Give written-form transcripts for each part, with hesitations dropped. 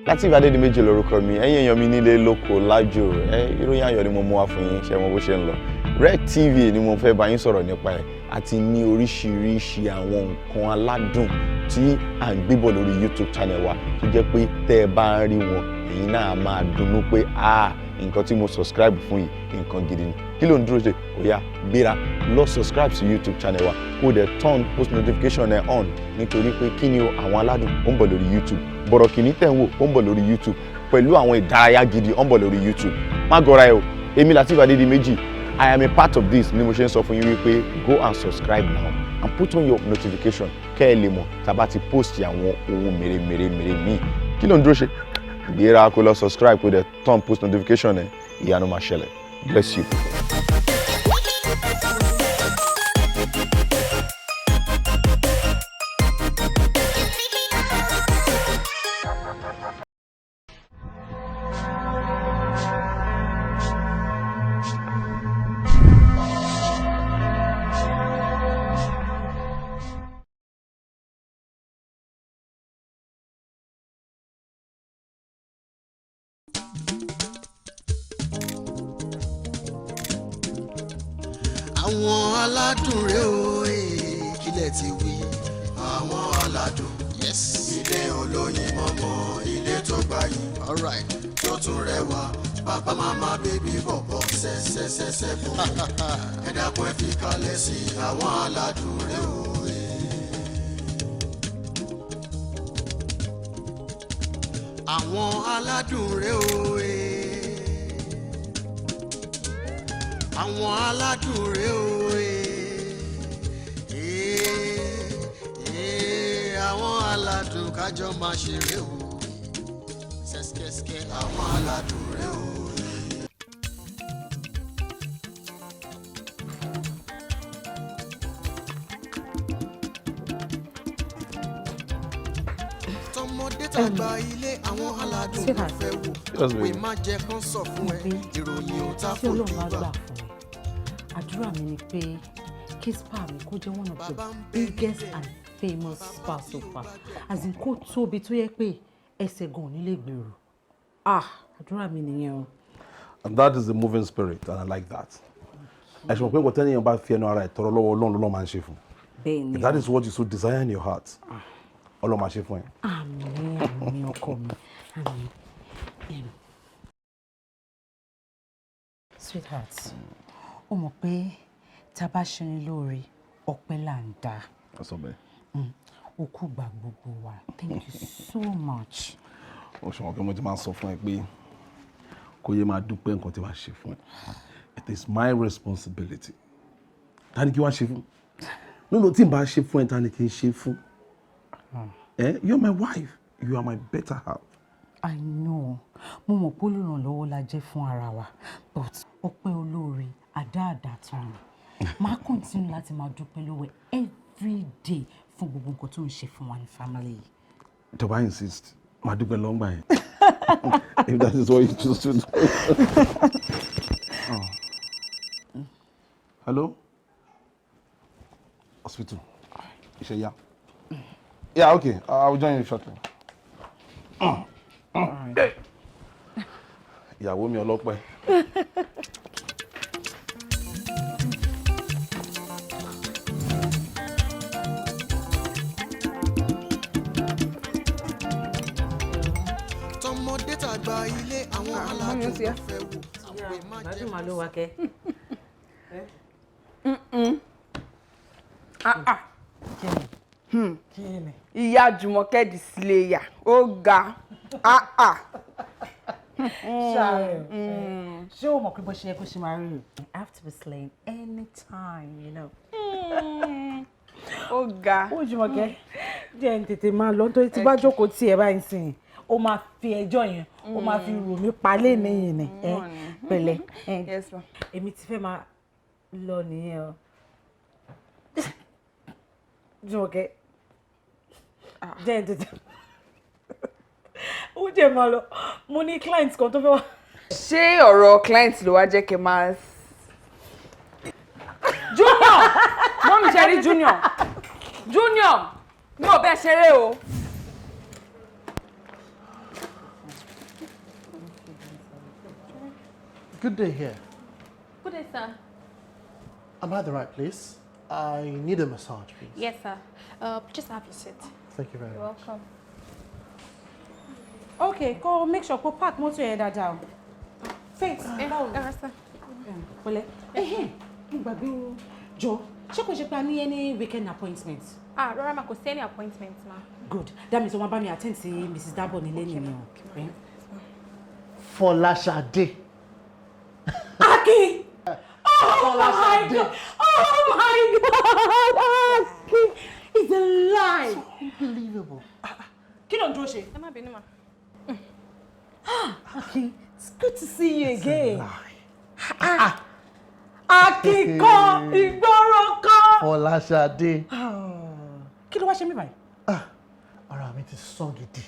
Lateef Adédìméjì lórúkọ mi. Ẹ̀yin èèyàn mi nílé lóko lájò ẹ, ìròyìn ayọ̀ ni mo mú wá fún yín. Ṣe mọ bó ṣe ń lọ? Red TV ni mo fẹ́ bá yín sọ̀rọ̀ nípa ẹ̀, àti ní oríṣiríṣi àwọn nǹkan aládùn tí à ń gbébọ̀ lórí YouTube channel wa, tó jẹ́ pé tẹ́ ẹ bá ń rí wọn, ẹ̀yin náà máa dunnú pé, "Ah, nǹkan tí mo subscribe fún yìí, nǹkan gidi ni." Kí ló ń dúró ṣe? Ó yá, gbéra, lọ subscribe sí YouTube channel wa, kó o dẹ̀ turn post notification ẹ̀ on, nítorí pé kí ni o? Àwọn aládùn ó ń bọ̀ lórí YouTube. Bọ̀rọ̀kìnní tẹ̀ ń wò, ó ń bọ̀ lórí YouTube, pẹ̀lú àwọn ìdárayá gidi, ó ń bọ̀ lórí YouTube. Má gọra ẹ o. Èmi Lateef Adédìméjì, I am a part of this ni mo ṣe ń sọ fún yín wípé go and subscribe now and put on your notification, kẹ́ ẹ lè mọ̀ tá a bá ti post àwọn ohun mèremère mèrè míì. Kí ló ń dúró ṣe? Gbéra, kó lọ subscribe, kó dẹ̀ turn post notification ẹ. Ìyanu máa ṣẹlẹ̀. Bless you. Àwọn aládùn rèé o, kílẹ̀ ti wí. Àwọn aládùn, yes. Ilé olóyin mọ́mọ́, ilé tó gbayì, alright, tó tún rẹwà. Bàbá, màmá, baby, bọ̀bọ̀, ṣẹṣẹṣẹṣẹ bò. Ẹ dákun, ẹ fi kalẹ̀ sí àwọn aládùn rèé o. Àwọn aládùn rèé o. Àwọn aládùn rèé o. Àwọn aládùn, kájọ máa ṣeré o. Ṣẹ́ṣkẹ́ṣkẹ́, àwọn aládùn rèé o. Tọmọdé tàgbà, ilé àwọn aládùn ló fẹ́ wò. Yes, baby. Pé má jẹ́ kán sọ fún ẹ, ìròyìn ò tá Tí Ọlọ́run fojú bá bá. gbà fún mi, àdúrà mi ni pé kí spa mi kó jẹ́ one of the biggest and famous spa so far, as in kó tóbi tó yẹ pé ẹsẹ̀ gan ò ní lè gbèrò. Ah, àdúrà mi nìyẹn o. And that is the moving spirit, and I like that. Ẹ ṣe mọ̀ pé nǹkan tẹ́nìyàn bá fi ẹnu ara ẹ̀ tọrọ lọ́wọ́ Ọlọ́run lọ́lọ́ máa ń ṣe fún. Bẹ́ẹ̀ ni. If that is what you so desire in your heart, Ọlọ́run máa ṣe fún ẹ. Àmín, àmín, ọkọ mi, àmín. Sweetheart, ó mọ̀ pé tá a bá ṣe ni lóore, ọpẹ́ là ń dá. Ẹ sọ bẹ́ẹ̀. O kú gbà gbogbo wa. Thank you so much. Ó ṣe mọ̀ pé mo ti máa ń sọ fún ẹ pé kó yẹ máa dúpẹ́ nǹkan tí wàá ṣe fún ẹ. It is my responsibility. Ta ni kí wàá ṣe fún? Nínú tí n bá ṣe fún ẹ, ta ni kí n ṣe fún? Eh? You are my wife. You are my better half. I know. Mo mọ̀ pé olùrànlọ́wọ́ la jẹ́ fún ara wa, but ọpẹ́ olóore àdáàdá tán ni. Máa continue láti máa dúpẹ́ lọ́wọ́ ẹ every day fún gbogbo nǹkan tó ń ṣe fún wa ní family yìí. Tó bá insist, máa dúpẹ́ lọ́ngbà yẹn. If that is what you choose to do. Oh. Hello? Hospital. Iṣẹ́ yá. Yeah, okay. I will join you shortly. Ìyàwó mi ọlọ́pẹ́. Tọmọdé tàgbà, ilé àwọn Mummy, ó aládùn ti yá. ló fẹ́ wò. Àpè má jẹ́ Gbádùn màá ló wa kẹ́. Ah, ah. Kí ni? Ìyá Jùmọ̀kẹ́ the slayer, ó ga, ah ah. Ṣáà, ṣé o mọ̀ pé bó ṣe yẹ kó ṣe máa rí rè? I have to be slaying anytime. Ó ga. Ó Jùmọ̀kẹ́, jẹ́ ń tètè máa lọ, nítorí tí bá jókòó tí ẹ báyìí sìn, ó máa fi ẹjọ́ yẹn, ó máa fi rò mí palẹ̀ níyìn ni. Ẹ pẹ̀lẹ́ ẹ. Yes, ma. Èmi ti fẹ́ máa lọ nìyẹn o. Jùmọ̀kẹ́, jẹ́ ń tètè, ó jẹ́ máa lọ, mo ní client kan tó fẹ́ wá. Ṣé ọ̀rọ̀ client ló wá jẹ́ kí n máa. Junior, mummy, ṣe rí Junior? Junior, mi ò bẹ́ẹ̀ ṣeré o. Good day here. Good day, sir. Am I at the right place? I need a massage, please. Yes, sir. Just have your seat. Thank you very You're much. welcome. Okay, kó make sure kó park mọ́tò yẹn dáadáa o. Faith, báwo ni? Ẹ sir. Pẹ̀lẹ́. Ẹhẹ́n, mo gbàgbé o. Jọ, ṣé kò ṣe pé a ní any weekend appointment? Ah, rárá ma, kò sí any appointment ma. Good. That means wọ́n bá mi attend sí Mrs. Dabo nílé nìyẹn o. Eh? Fọláṣadé. Akin! Oh my God! Oh my God! Akin is alive! Unbelievable. Kí ló ń dúró ṣe? Ẹ má bínú ma. Akin, it's good to see you again. Lie. Akin kan, ìgboro kan. Fọláṣadé. Kí ló wá ṣe mí báyìí? Ah, ara mi ti sán gidi.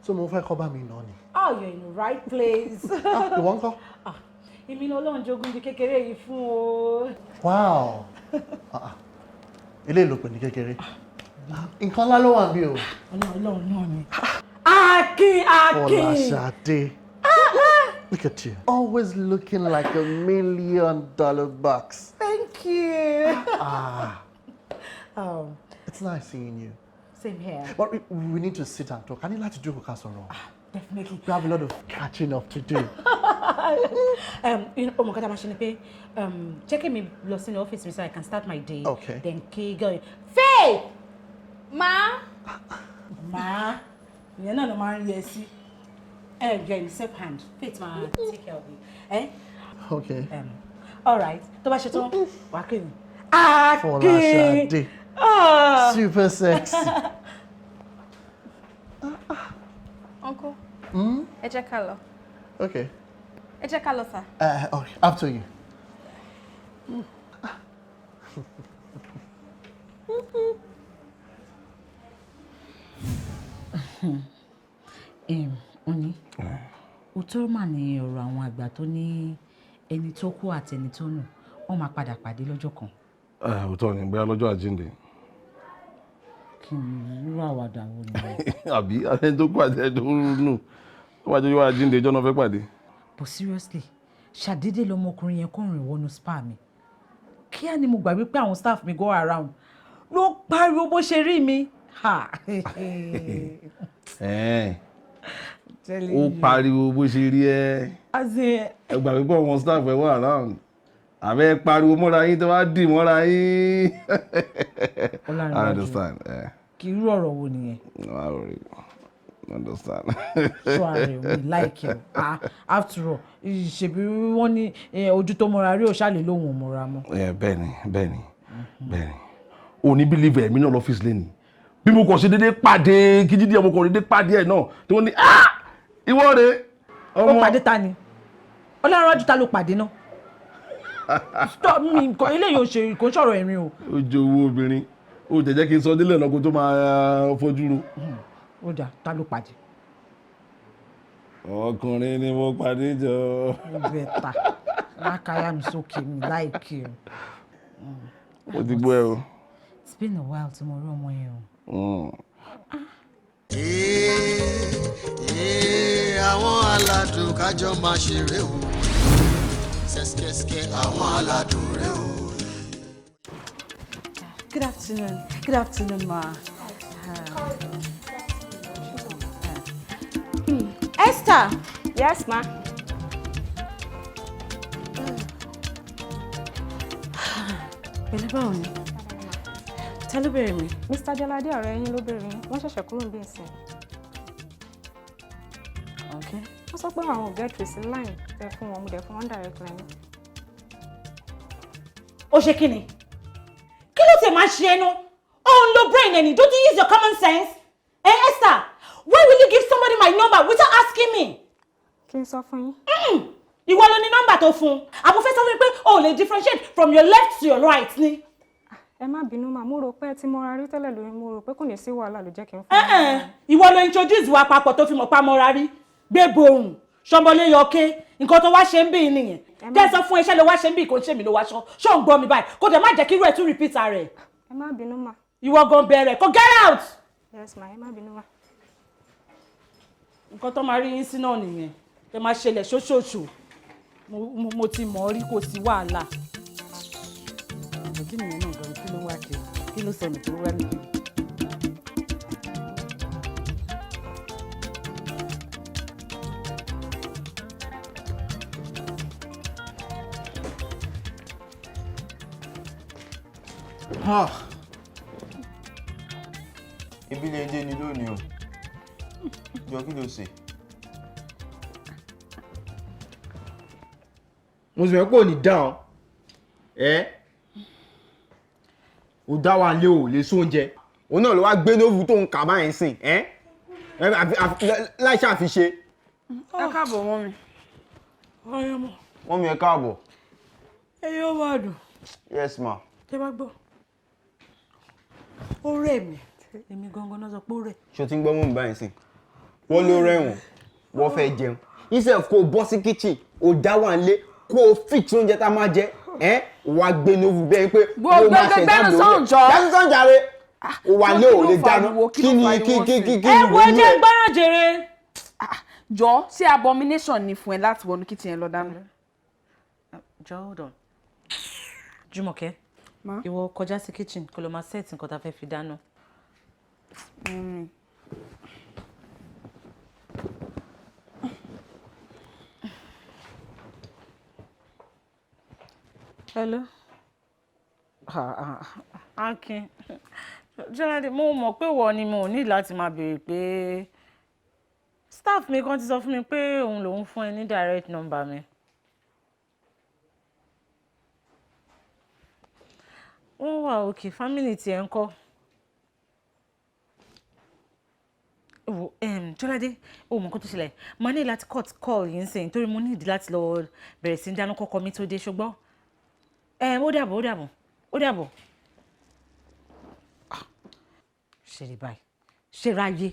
So mo fẹ́ kọ́ bá mi nà ni. Oh, you're in the right place. Ah, ìwọ ńkọ́? Ah, èmi ni Ọlọ́run jogún bí kékeré yìí fún o. Wow. Ah, ah. Ilé ìlò pè ní kékeré. Nǹkan ńlá ló wà níbí o. Ọlọ́run Ọlọ́run náà ni. Akin, Akin. Fọláṣadé. Look at you. Always looking like $1 million bucks. Thank you. Ah, Um, it's nice seeing you. same here. But we need to sit and talk. A ní láti jókòó ká sọ̀rọ̀. Definitely. We have a lot of catching up to do. You know, ọmọ kan tá a máa ṣe ni pé jẹ́ kí mi lọ sínú ọ́fíìsì mi so I can start my day. Okay. Then kí girl Faith! Ma. Ma, ìyẹn náà ló máa ń rí ẹ sí. Ẹ you're in safe hand. Faith máa take care of you. Eh? Okay. All right. Tó bá ṣe tán, wàá kí mi. Akin! Fọláṣadé. Ah! Super sexy. Uncle. Ẹ jẹ́ ká lọ. Okay. Ẹ jẹ́ ká lọ, sir. Okay, after you. Oni, òótọ́ mà ní ọ̀rọ̀ àwọn àgbà tó ní ẹni tó kú àti ẹni tó nù, wọ́n máa padà pàdé lọ́jọ́ kan. Ẹ òótọ́ ni, bóyá lọ́jọ́ àjíǹde. Kí ni irú àwàdà wo ni? Àbí ẹni tó kú àti ẹni tó nù tó bá jẹ́ ọjọ́ àjíǹde, ìjọ́ náà fẹ́ pàdé. But seriously, ṣàdédé lọmọkùnrin yẹn kàn rìn wọnú spa mi. Kíá ni mo gbàgbé pé àwọn staff mi go around ló pariwo bó ṣe rí mi. Ha! Ẹ̀ẹ́n, ó pariwo bó ṣe rí ẹ. As in, Ẹ gbà pé àwọn staff ẹ wà around, àbẹ pariwo mọ́ra yín tó bá dì mọ́ra yín. I Ọlárẹ̀wájú, understand. Eh, kí irú ọ̀rọ̀ wo nìyẹn? No, I already understand. Ṣọ́ ara ẹ̀ mi like ẹ̀. Ah, after all, ṣèbí wọ́n ní ojú tó mọ́ra rí òṣàlè lóhùn ò mọ́ra mọ́. Yeah, bẹ́ẹ̀ni, bẹ́ẹ̀ni, bẹ́ẹ̀ni. O ní believe ẹ̀mí náà lọ́fíìsì lẹ́nu. Bí mo kàn ṣe déédéé pàdé kíjídé, ọmọkùnrin déédéé pàdé ẹ̀ náà tí wọ́n ní, "Ah, ìwọ rè Ó pàdé ta ni? Ọlárẹ̀wájú, ta ló pàdé náà? Stop mi, nǹkan eléyìí ò ṣe kò ń sọ̀rọ̀ ẹ̀rín o. Ó jẹ owó obìnrin, ó jẹ́ kí n sọ délẹ̀ náà kó tó máa fojú ro. Ó dà, ta ló pàdé? Ọkùnrin ni mo pàdé jọ. Ó better lákàyà mi sókè mi láìkí o. Mo ti gbọ́ ẹ o. It's been a while tí mo rí ọmọ yẹn o. Ee, àwọn aládùn kájọ máa ṣeré o, ṣẹ́ṣkẹ́ṣkẹ́ àwọn aládùn rẹ o. Good afternoon. Good afternoon, ma. Esther. Yes, ma. Pẹ̀lẹ́, báwo ni? Ta ló bẹ̀rẹ̀ mi? Mr. Jọládé, ọ̀rẹ́ yín ló béèrè yín. Wọ́n ṣẹ̀ṣẹ̀ kúrò níbí ìsìn. Okay. Wọ́n sọ pé àwọn ò get through sí line tẹ fún wọn, mo dẹ̀ fún wọn direct line. Ó ṣe kí ni? Kí ló tẹ̀ máa ṣe ẹnu? Ó ń lo brain ẹni. Don't you use your common sense? Eh, Esther, why will you give somebody my number without asking me? Kí n sọ fún yín? Ìwọ ló ní nọ́mbà tó fún un. Àbúfẹ́ sọ fún mi pé o ò lè differentiate from your left to your right ni. Ẹ má bínú mà, mo rò pé ẹ ti mọra rí tẹ́lẹ̀ lórí, mo rò pé kò ní sí wàhálà ló jẹ́ kí n fún yín. Ìwọ ló introduce wa papọ̀ tó fi mọ̀ pa mọ́ra rí. Gbé borùn, ṣọmọlé yọké, nǹkan tó wá ṣe ń bí nìyẹn. Jẹ́ sọ fún iṣẹ́ ló wá ṣe ń bí, kò ń ṣe mí ló wá ṣọ́. Ṣó ń gbọ́ mi báyìí? Kò dẹ̀ má jẹ́ kí irú ẹ̀ tún repeat ara ẹ̀. Ẹ má bínú mà. Ìwọ gan bẹ̀rẹ̀, kò get out! Yes ma, ẹ má bínú mà. Nǹkan tó máa rí yín sí náà nìyẹn. Ẹ máa ṣẹlẹ̀ ṣóṣòṣò. Mo ti mọ̀ ọ́ rí, kò sí wàhálà. Kí nìyẹn náà gan? Kí ló ń wá kiri? Kí ló sọnù tó wá nìyẹn? Ibi lè dé ni lónìí o. Jọ, kí ló ṣe? Mo sì mọ̀ pé ò ní dáhùn ẹ́. Ò dá wa lé, ò lè sóúnjẹ. Òun náà ló wá gbé nóòfù tó ń kà báyìí sìn ẹ́ láì ṣàfiṣe. Ẹ káàbọ̀, mọ́ mi. Ọyọmọ. Wọ́n mi, ẹ káàbọ̀. Ẹ yóò máa dùn. Yes ma. Tẹ bá gbọ́, ó rẹ̀ mí. Èmi gangan náà sọ pé ó rẹ̀. Ṣo ti ń gbọ́ mọ́ mi báyìí sìn? Wọ́n ló rẹ̀wọ̀n, wọ́n fẹ́ jẹun. Instead kó o bọ́ sí kitchen, ò dá wà ń lé kó o fix oúnjẹ tá a máa jẹ ẹ́, wà á gbé nóòfù bẹ́ẹ̀ pé Gbogbo ó máa ṣẹ̀dá gbẹgbẹnu lórí ẹ̀. sọ̀hún jọ. Gbẹnu sọ̀hún jàre. Ó wà lé, ò lè dáná. Kí ni kí Ẹ ni wo, ẹ ìwúlò jẹ́ ẹ̀? gbọ́ràn jèrè. Jọ, ṣé abomination ni fún ẹ láti wọnú kitchen yẹn lọ dáná? Jọ, hold on. Jùmọ̀kẹ́, ìwọ kọjá sí kitchen kó lọ máa set nǹkan tá a fẹ́ fi dáná. Hello. Ah, ah, Akin. Jọ́ládé, mo mọ̀ pé ìwọ ni, mo ní láti máa béèrè pé staff mi kan ti sọ fún mi pé òun lòún fún ẹ ní direct number mi. Wọ́n wà òkè, family tiẹ̀ ń kọ́. Wo, Jọ́ládé, o mọ̀ nǹkan tó ṣẹlẹ̀. Mo ní láti cut call yìí ń sìn torí mo ní ìdí láti lọ bẹ̀rẹ̀ sí ní dáná kọ́kọ́ mi tó dé, ṣùgbọ́n. Ó dàbọ̀, ó dàbọ̀, ó dàbọ̀. Ṣe rí báyìí, ṣe ráyé,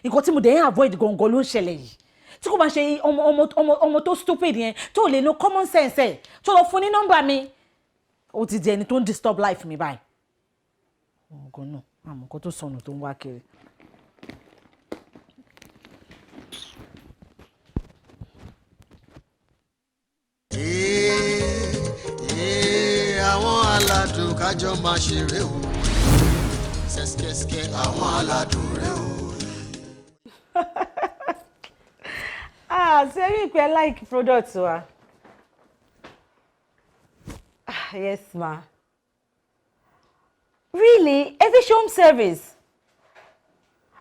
nǹkan tí mo dẹ̀ ń avoid gangan ló ń ṣẹlẹ̀ yìí. Tí kò bá ṣe ọmọ tó stupid yẹn, tó lè lo common sense ẹ̀, tó lọ fún ní nọ́mbà mi, ó ti di ẹni tó ń disturb life mi báyìí. Ọgọ náà àmọ́ nǹkan tó sọnù tó ń wá kiri. Ee, àwọn aládùn kájọ máa ṣeré o, ṣẹ́ṣkẹ́ṣkẹ́ àwọn aládùn rẹ o. Ah, ṣe rí ìpè like product wa? Ah, yes ma. Really? Ẹ fi ṣe home service?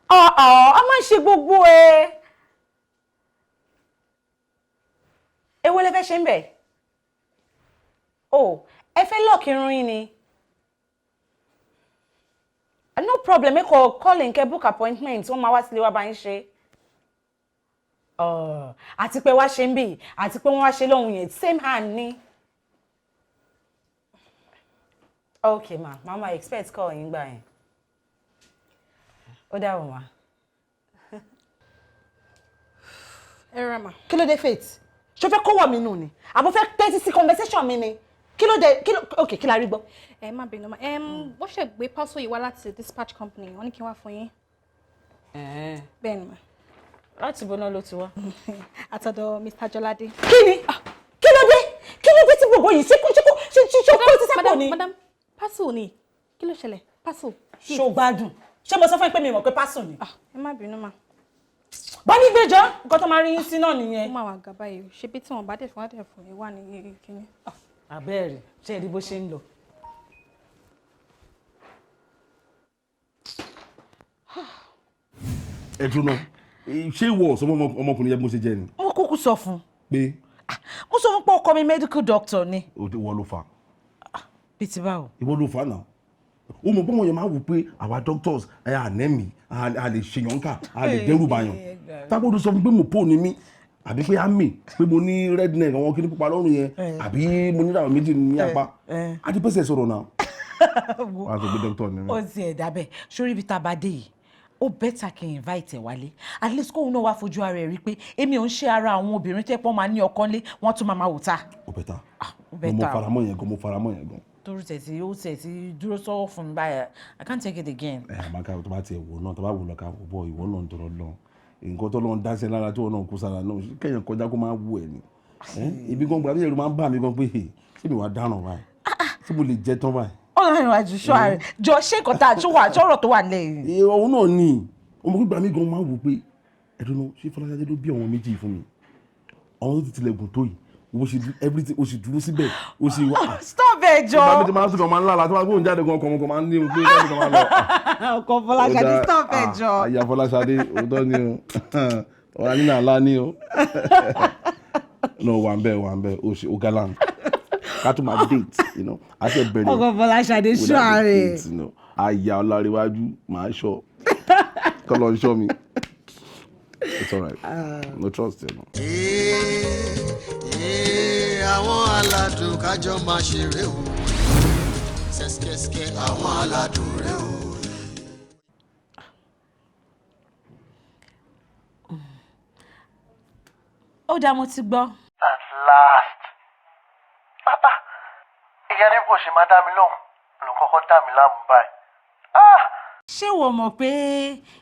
Ah ah, a máa ń ṣe gbogbo ẹ. Èwo lẹ fẹ́ ṣe ń bẹ̀? Oh, ẹ fẹ́ lock irun yín ni? No problem, ẹ kọ call in, kẹ́ book appointment, wọ́n máa wá sílé wá bá yín ṣe. Àti pé wá ṣe ń bì, àti pé wọ́n wá ṣe lóhun yẹn, same hand ni. Ok ma, mama expect call yín gbà yẹn. Ó dàbọ̀ ma. Ẹ rà mà. Kí ló dé, Faith? Ṣo fẹ́ kówọ̀ mi nù ni? Àbò fẹ́ tẹ́tí sí conversation mi ni? Kí ló dé? Kí ló, ok, kí la rí gbọ́? Ẹ má bínú mà. Wọ́n ṣe gbé parcel yìí wá láti dispatch company, wọ́n ní kí n wá fún yín. Bẹ́ẹ̀ ni mà. Láti bo náà ló ti wá? Àtọ̀dọ̀ Mr. Jọládé. Kí ni? Kí ló dé? Kí ló dé tí gbogbo yìí ṣé kó ti sápò ni? Madam, parcel ni. Kí ló ṣẹlẹ̀? Parcel. Ṣó gbádùn? Ṣé mo sọ fún ẹ pé mi mọ̀ pé parcel ni? Ẹ má bínú mà. Bá mi gbé jọ, nǹkan tó máa rí yín sí náà nìyẹn. Ó máa wà gà báyìí o. Ṣebí tí wọ́n bá dẹ̀ fún wa dẹ̀ fún mi wà ní kíní. Àbẹ́ẹ̀rẹ̀, ṣé ẹ rí bó ṣe ń lọ? Ẹ dúró náà, ṣé ìwọ sọ fún ọmọkùnrin yẹn bó ṣe jẹ ni? Mo kúkú sọ fún un. Pé? Mo sọ fún pé ọkọ mi medical doctor ni. Ìwọ ló fà. Bí ti báwo? Ìwọ ló fà náà. Ó mọ̀ pé wọ́n yẹn máa wò pé àwa doctors ẹ ànẹ́mì, a lè ṣèyàn ká, a lè dẹ́rù bàyàn. Tábọ̀dù sọ fún pé mo ní mí, àbí pé àmì pé mo ní redneck, àwọn kíní pupa lọ́rùn yẹn, àbí mo ní àwọn méjì ní apá, àti pèsè sọ̀rọ̀ náà wàá sọ pé doctor ni mí. Ó ti ẹ̀ dábẹ́ sórí ibi tá a bá dé yìí, ó better kí n invite ẹ̀ wálé, at least kóun náà wá fojú ara ẹ̀ rí pé èmi ò ń ṣe ara àwọn obìnrin tó yẹ pé wọ́n máa ní ọkọ ńlé, wọ́n tún máa máa wò ta. Ó better. Ó Mo better. faramọ́ yẹn gan, mo faramọ́ yẹn gan. Torí tẹ̀sí ó tẹ̀sí dúró sọ́wọ́ fún mi báyà, I can't take it again. Ẹ àmọ́ ká tó bá tiẹ̀ wò náà, tó bá wò lọ ká wò bọ̀, ìwọ náà ń tọrọ lọ nǹkan tó lọ́n dáṣẹ́ lára tí wọ́n náà kú sára náà, kẹ́yìn kọjá kó máa wù ẹ̀ ni. Ibi gan gbàgbé, ẹ̀rù máa ń bà mí gan pé, "Hey, ṣé mi wàá dáràn báyìí? Ṣé mo lè jẹ tán báyìí?" Ọlárẹ̀wájú, ṣọ́ ààrẹ jọ. Ṣé nǹkan tá a tó wà ṣọ́rọ̀ tó wà lẹ́yìn. Ẹ, òun náà ni ọmọ gbígbà mi gan máa ń wò pé, ẹ̀dùn náà, ṣé Fọláṣadé ló bí àwọn méjì fún mi, àwọn tó ti tilẹ̀kùn tó yìí, bó ṣe everything, o sì dúró síbẹ̀, o sì wá. Stop ẹ jọ. Ìgbà mi ti máa ń sọ̀rọ̀, máa ń lára tó máa gbóhùn jáde gan, ọkọ̀ máa ń ní pé káàdì kan máa lọ. Ọkọ Fọláṣadé, stop ẹ jọ. Àyà Fọláṣadé, òótọ́ ni o, ọ̀rọ̀ nínú àlá ni o. No, wà ń bẹ̀, wà ń bẹ̀, o ṣe o gallant. Ká tó máa date, a ṣe bẹ̀rẹ̀. Ọkọ Fọláṣadé, ṣọ́ ààrẹ. Àyà Ọlárẹ̀wájú, màá ṣọ kọ́ lọ ṣọ́ mi. It's alright. No, trust you. No. Ee, àwọn aládùn kájọ máa ṣeré o, ṣẹ́ṣkẹ́ṣkẹ́ àwọn aládùn rẹ o. Ó dáa, mo ti gbọ́. At last. Bàbá, ìyá ní bó ṣe máa dá mi lóhùn ló kọ́kọ́ dá mi láàmú báyìí. Ṣé wo mọ̀ pé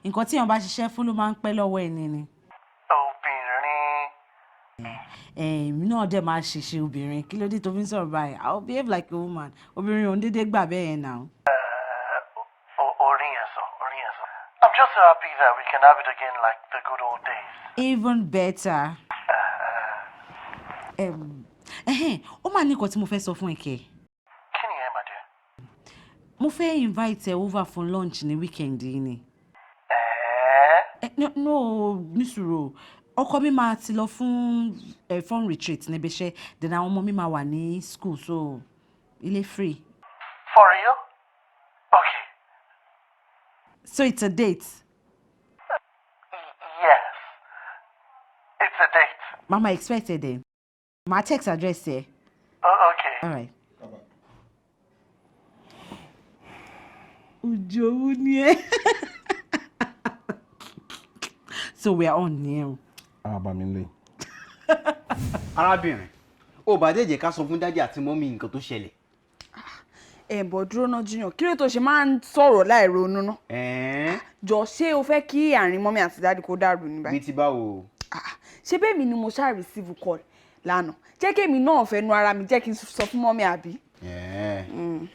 nǹkan tí èèyàn bá ṣiṣẹ́ fún ló máa ń pẹ́ lọ́wọ́ ẹni ni? Obìnrin. Èmi náà dẹ̀ máa ṣèṣe obìnrin. Kí ló dé tó fi ń sọ̀rọ̀ báyìí? I will behave like a woman. Obìnrin ò ń dédé gbà bẹ́ẹ̀ yẹn náà. Orí yẹn sọ, orí yẹn sọ. I'm just so happy that we can have it again like the good old days. Even better. Ẹhẹ́n, ó máa ní nǹkan tí mo fẹ́ sọ fún ẹ kẹ́. Kí ni ẹ, my dear? Mo fẹ́ invite ẹ over fún lunch ní weekend yìí ni. No, no, nísùúrù, ọkọ mi máa ti lọ fún fun retreat níbi iṣẹ́, then àwọn ọmọ mi máa wà ní school, so ilé free. For real? Okay. So it's a date. Yes. It's a date. Mama expect ẹ then. Màá text address ẹ. Oh, okay. All right. Òjòwú ni ẹ. So we are on now. Ah, bá mi lé. Arábìnrin, ó bá dẹ̀ jẹ́ ká sọ fún daddy àti mummy nǹkan tó ṣẹlẹ̀. Ẹ bọ̀, dúró náà, Junior. Kí ló tó ṣe máa ń sọ̀rọ̀ láì ronú ná? Ẹ̀ẹ́n. Jọ, ṣé o fẹ́ kí àárín mummy àti daddy kó dàrú ní báyìí? Bí ti báwo? Ṣé bẹ́ẹ̀ mi ni mo ṣáà receive call lánàá? Jẹ́ kí èmi náà fẹ́ nu ara mi, jẹ́ kí n sọ fún mummy, àbí? Ẹ̀ẹ́n,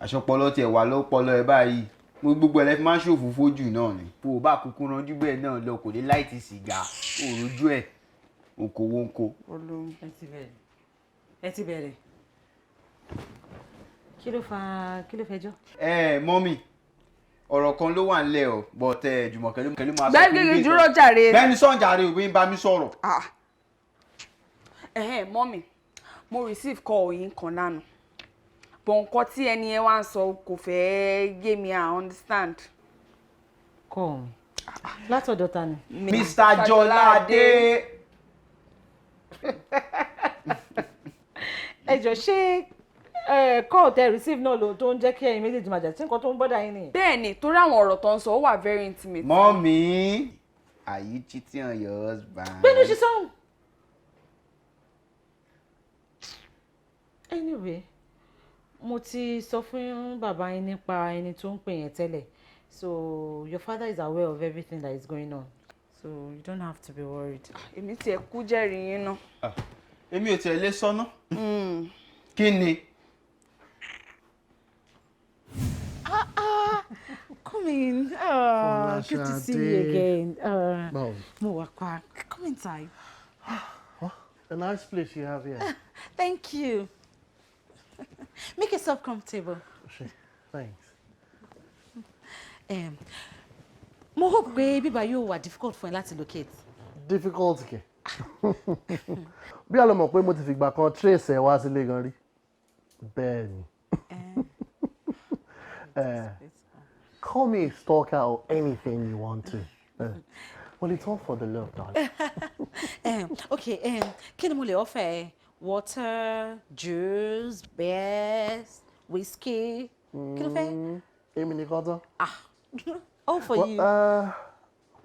àṣọpọlọ tiẹ̀ wà lọ́pọlọ ẹ báyìí. Mo gbogbo ẹ̀ lẹ́ fi máa ń ṣòfófó jù náà ni. Bó o bá kúkú ranjú bẹ́ẹ̀ náà lọ, kò lè light sìgá òrojú ẹ̀ okòwò ń ko. Ẹ ti bẹ̀rẹ̀, ẹ ti bẹ̀rẹ̀. Kí ló fa, kí ló fẹjọ́? Ẹ mummy, ọ̀rọ̀ kan ló wà nílẹ̀ o, but ẹ Jùmọ̀kẹ́ ló máa sọ. Gbẹ́gbẹ́gbẹ́, dúró jàre. Bẹ́ẹ̀ni, sọ̀n jàre, òbí ń bá mi sọ̀rọ̀. Ẹ̀hẹ́n, mummy, mo receive call yín kan lánàá, but nǹkan tí ẹni yẹn wá ń sọ kò fẹ́ yé mi, I understand. Call mi látọ̀dọ̀ ta ni? Mr. Jọládé. Ẹ jọ, ṣé call tẹ receive náà ló tó ń jẹ́ kí ẹ̀yin méjèèjì máa jà sí? Nǹkan tó ń bother yín nìyẹn? Bẹ́ẹ̀ni, torí àwọn ọ̀rọ̀ tó ń sọ, ó wà very intimate. Mummy, are you cheating on your husband? Gbẹ́nu ṣe sọ́hùn. Anyway, mo ti sọ fún bàbá yín nípa ẹni tó ń pè yẹn tẹ́lẹ̀, so your father is aware of everything that is going on, so you don't have to be worried. Èmi tiẹ̀ kú jẹ́rìí yín náà. Èmi ò tiẹ̀ lè sọ́nà. Kí ni? Ah ah, come in. Oh, good to see you again. Báwo? Mo wà pa. Come inside. A nice place you have here. Thank you. Make yourself comfortable. Ṣé, thanks. Mo hope pé bíbá yóò wà difficult fún ẹ láti locate. Difficult kẹ̀. Bí a lọ mọ̀ pé mo ti fìgbà kan trace ẹ wá sílé gan rí. Bẹ́ẹ̀ ni. Call me a stalker or anything you want to. Well, it's all for the love, darling. Okay, kí ni mo lè offer ẹ? Water, juice, beers, whiskey. Kí ló fẹ́? Èmi nìkan tán. Ah, all for Well, you.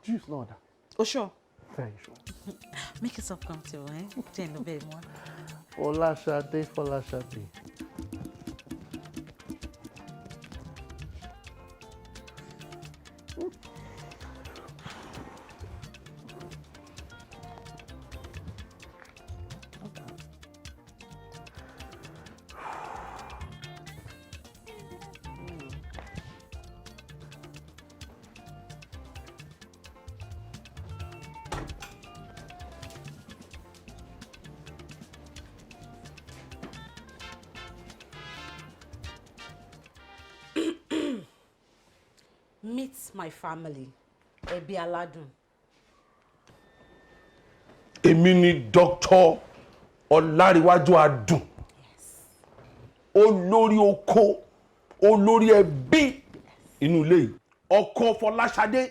Juice náà dà. Oh, sure. Very sure. Make yourself comfortable, eh? Jẹ́ n lọ bẹ́ẹ̀ mú wá. Fọláṣadé, Fọláṣadé. Meet my family, ẹbí aládùn. Èmi ni Dr. Ọláríwájú Adùn, olórí oko, olórí ẹbí inú ilé yìí, ọkọ Fọláṣadé.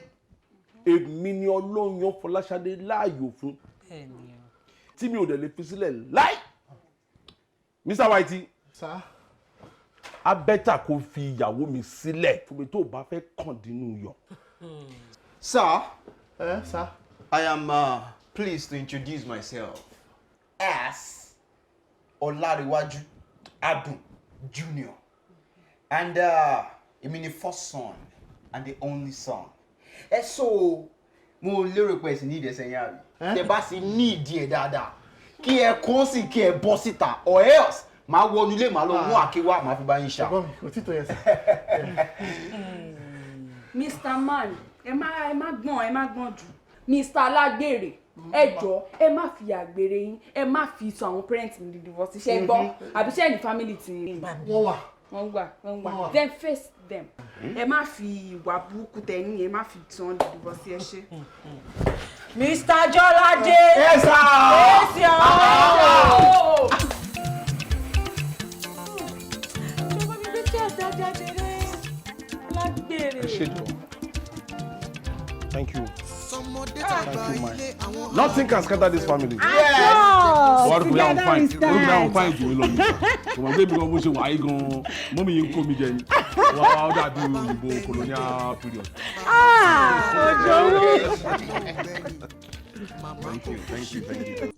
Èmi ni Ọlọ́run yan Fọláṣadé láàyò fún, tí mi ò dẹ̀ lè fi sílẹ̀ láì. Mr. Whitey, Sir. A better kó fi ìyàwó mi sílẹ̀ fún mi tó o bá fẹ́ kàn dínú yọ. Sir. Sir. I am pleased to introduce myself as Olariwaju Adun Jr. And èmi ni first son and the only son. Ẹ so mo lérò pé ẹ sì ní ìdí ẹsẹ̀ yẹn, àbí? Tẹ bá sì ní ìdí ẹ̀ dáadáa, kí ẹ kó sì kí ẹ bọ́ síta, or else màá wọnú ilé, màá lọ mú àáké wá, màá fi bá yín ṣá. Ẹ̀gbọ́n mi, kò tí tó yẹn sir. Mr. Man, ẹ má gbọ̀n, ẹ má gbọ̀n jù. Mr. Alágbèrè, ẹ jọ, ẹ má fi àgbèrè yín, ẹ má fi sọ àwọn parents mi di divorce. Ṣe gbọ́? Àbí ṣe ní family tí yín? Wọ́n wà. Wọ́n wà, wọ́n wà. Then face them. Ẹ má fi ìwà burúkú tẹ ní, ẹ má fi sọ wọn di divorce. Ẹ ṣe. Mr. Jọládé. Yes, sir. Face your own. Ìjọba mi gbé tí àdájá jẹrẹ lágbèrè. Ẹ ṣé jọ. Thank you. Thank you, man. Nothing can scatter this family. Yes. Wọ́n rí pé àwọn Together fine. we Wọ́n rí pé àwọn stand. fine jù mí lọ ni. Kò mọ̀ pé mi gan bó ṣe wà yí gan, mummy yìí ń kó mi jẹ ni. Wọ́n á dàbí òyìnbó colonial period. Ah, òjòwú. Thank you, thank you, thank you.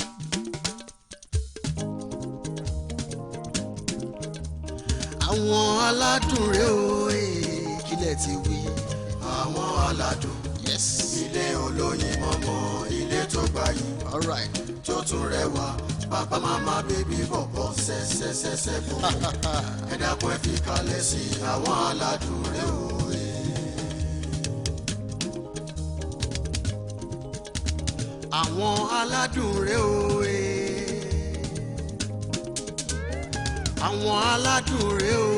Àwọn aládùn rèé o, kílẹ̀ ti wí. Àwọn aládùn, yes. Ilé olóyin mọ́mọ́, ilé tó gbayì, alright, tó tún rẹwà. Bàbá, màmá, baby, bọ̀bọ̀, ṣẹṣẹṣẹṣẹ bọ̀. Ẹ dákun, ẹ fi kalẹ̀ sí àwọn aládùn rèé o. Àwọn aládùn rèé o. Àwọn aládùn rèé o.